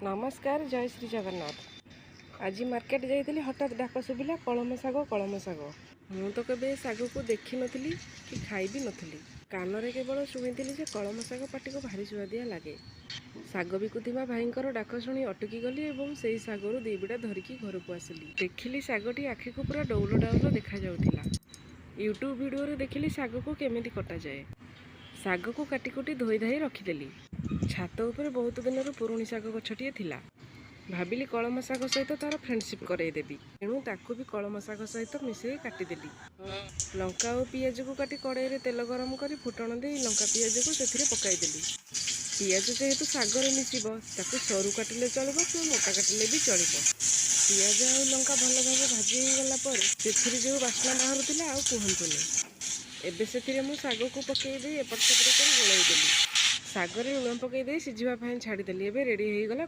ନମସ୍କାର, ଜୟ ଶ୍ରୀ ଜଗନ୍ନାଥ। ଆଜି ମାର୍କେଟ ଯାଇଥିଲି, ହଠାତ୍ ଡାକ ଶୁଭିଲା, "କଳମ ଶାଗ, କଳମ ଶାଗ।" ମୁଁ ତ କେବେ ଏ ଶାଗକୁ ଦେଖିନଥିଲି କି ଖାଇ ବି ନଥିଲି। କାନରେ କେବଳ ଶୁଣିଥିଲି ଯେ କଳମ ଶାଗ ପାଟିକୁ ଭାରି ସୁଆଦିଆ ଲାଗେ। ଶାଗ ବିକୁଥିବା ଭାଇଙ୍କର ଡାକ ଶୁଣି ଅଟକି ଗଲି ଏବଂ ସେଇ ଶାଗରୁ ଦି ବିଡ଼ା ଧରିକି ଘରକୁ ଆସିଲି। ଦେଖିଲି, ଶାଗଟି ଆଖିକୁ ପୁରା ଡଉଲ ଡାଉଲ ଦେଖାଯାଉଥିଲା। ୟୁଟ୍ୟୁବ୍ ଭିଡ଼ିଓରେ ଦେଖିଲି ଶାଗକୁ କେମିତି କଟାଯାଏ। ଶାଗକୁ କାଟି କୁଟି ଧୋଇ ଧାଇ ରଖିଦେଲି। ଛାତ ଉପରେ ବହୁତ ଦିନରୁ ପୁରୁଣି ଶାଗ ଗଛଟିଏ ଥିଲା। ଭାବିଲି, କଳମ ଶାଗ ସହିତ ତାର ଫ୍ରେଣ୍ଡସିପ୍ କରେଇଦେବି। ତେଣୁ ତାକୁ ବି କଳମ ଶାଗ ସହିତ ମିଶେଇ କାଟିଦେଲି। ଲଙ୍କା ଓ ପିଆଜକୁ କାଟି କଡ଼େଇରେ ତେଲ ଗରମ କରି ଫୁଟଣ ଦେଇ ଲଙ୍କା ପିଆଜକୁ ସେଥିରେ ପକାଇଦେଲି। ପିଆଜ ଯେହେତୁ ଶାଗରେ ମିଶିବ, ତାକୁ ସରୁ କାଟିଲେ ଚଳିବ କିମ୍ବା ମୋଟା କାଟିଲେ ବି ଚଳିବ। ପିଆଜ ଆଉ ଲଙ୍କା ଭଲ ଭାବେ ଭାଜି ହେଇଗଲା ପରେ ସେଥିରେ ଯେଉଁ ବାସ୍ନା ବାହାରୁଥିଲା, ଆଉ କୁହନ୍ତୁନି। ଏବେ ସେଥିରେ ମୁଁ ଶାଗକୁ ପକାଇ ଦେଇ ଏପଟ ସେପଟ କରି ଗୋଳାଇ ଦେଲି। ଶାଗରେ ଲୁଣ ପକାଇ ଦେଇ ସିଝିବା ପାଇଁ ଛାଡ଼ିଦେଲି। ଏବେ ରେଡ଼ି ହେଇଗଲା।